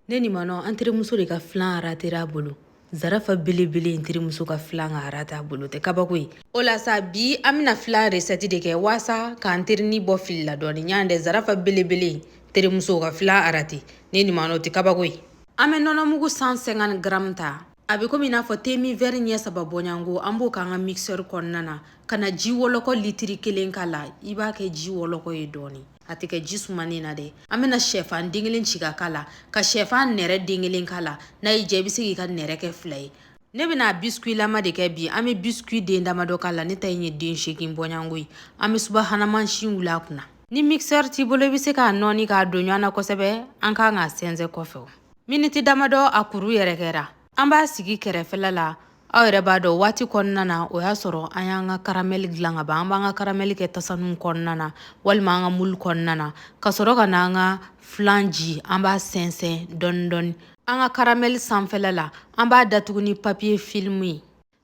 Ne ni manɔ an terimuso de ka filan ratera a bolo. Zarafa belebele in terimuso ka filan ka rate a bolo tɛ kabako ye. O la sa, bi an bɛna filan recette de kɛ waasa k'an terini bɔ fili la dɔɔni. Ɲan dɛ, zarafa belebele in terimuso ka filan rate, ne ni manɔ, tɛ kabako ye. An bɛ nɔnɔmugu 150 grammes ta, a bɛ komi i n'a fɔ thé min verre ɲɛ saba bɔɲango. An b'o k'an ka mixeur kɔnɔna na ka na ji wɔlɔkɔ litiri 1 k'a la. I b'a kɛ ji wɔlɔkɔ ye dɔɔni, a tɛ kɛ ji sumanen na dɛ. An bɛna sɛfan den kelen ci ka k'a la, ka sɛfan nɛrɛ den kelen k'a la. N'a y'i diya, i bɛ se k'i ka nɛrɛ kɛ fila ye. Ne bɛna biscuit lama de kɛ bi. An bɛ biscuit den damadɔ k'a la. Ne ta in ye den 8 bɔɲango ye. An bɛ subahana mansin wuli a kunna. Ni mixeur t'i bolo, i bɛ se k'a nɔɔni k'a don ɲɔgɔn na kosɛbɛ. An kan k'a sɛnsɛn kɔfɛ. Miniti damadɔ, a kuru yɛrɛ kɛra. An b'a sigi kɛrɛfɛla la. Aw yɛrɛ b'a dɔn, waati kɔnɔna na, o y'a sɔrɔ an y'an ka caramel dilan ka ban. An b'an ka caramel kɛ tasaniw kɔnɔna na walima an ka moule kɔnɔna na, ka sɔrɔ ka n'an ka filan ji, an b'a sɛnsɛn dɔɔni dɔɔni an ka caramel sanfɛla la. An b'a datugu ni papier film ye.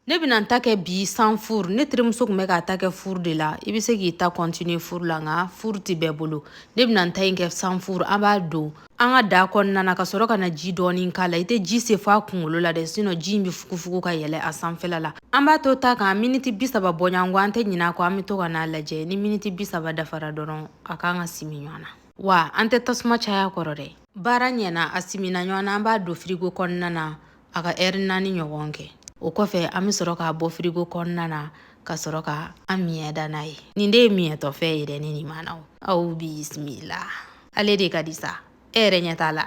Ne bɛna n ta kɛ bi sans four. Ne terimuso tun bɛ k'a ta kɛ four de la. I bɛ se k'i ta continuer four la, nka four tɛ bɛɛ bolo. Ne bɛna n ta in kɛ sans four. An b'a don an ka da kɔnɔna na ka sɔrɔ ka na ji dɔɔni k'a la. I tɛ ji se fo a kunkolo la dɛ, sinon ji in bɛ fugufugu ka yɛlɛ a sanfɛla la. An b'a to ta kan miniti 30 bɔɲɔgɔnko. An tɛ ɲinɛ a kɔ, an bɛ to ka n'a lajɛ. Ni miniti 30 dafara dɔrɔn, a kan ka simi ɲɔgɔn na. Wa an tɛ tasuma caya kɔrɔ dɛ. Baara ɲɛna, a simina ɲɔgɔn na. An b'a don frigo kɔnɔna na, a ka ɛri 4 ɲɔgɔn kɛ. O kɔfɛ, an bɛ sɔrɔ k'a bɔ frigo kɔnɔna na ka sɔrɔ ka an miɲɛ da n'a ye. Nin de ye miɲɛtɔfɛn ye dɛ. Ne ni mana aw bisimila, ale de ka di sa. E yɛrɛ ɲɛ t'a la.